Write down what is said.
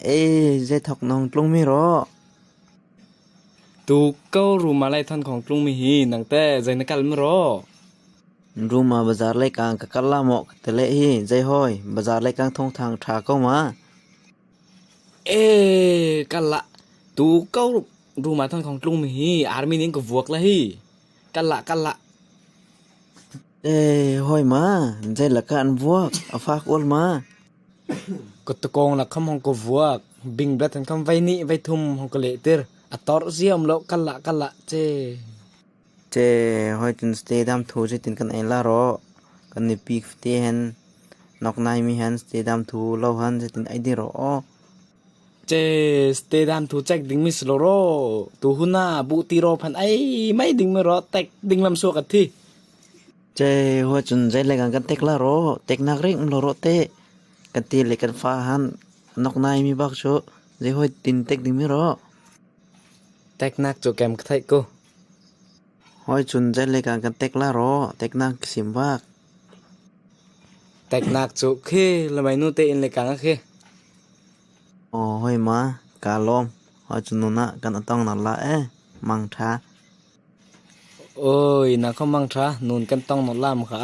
E zai thok nong tlung mi ro. Tu ko ruma lai thon khong tlung mi hi nang te zai na kal mi ro. Ruma bazar lai kang ka kal la mo te le hi zai hoi bazar lai kang thong thang tha ko ma. E kal la tu ko ruma thon khong tlung mi hi army ning ko vuak la hi kal la kal la. E hoi ma zai la ka an vuak a fak ol ma. Ko tukong la kham hong ko vuak bing blat han kham vai ni vai thum hong ko le tir a tor ziam lo kal la kal la che. Che hoi chun stay dam thu che tin kan ei la ro kan ni pi te hen nok nai mi hen stay dam thu lo han che tin ai di ro o. Che stay dam thu check ding mi slo ro tu huna bu ti ro phan ai mai ding mi ro tek ding lam suak thi. Che hoi chun zai le kan tek la ro tek nak ring lo ro te kan ti le kan fa han nok nai mi bak chu zai hoi tin tek ding mi ro. Tek nak chu kem thai ko. Hoi chun zai le kan kan tek la ro tek nak sim bak. Tek nak chu khe lamai nu te in le kang khe. O hoi ma ka lom hoi chun nu na kan atong na la e mang tha. Oi na không mang tha nun kan tong nó làm khả.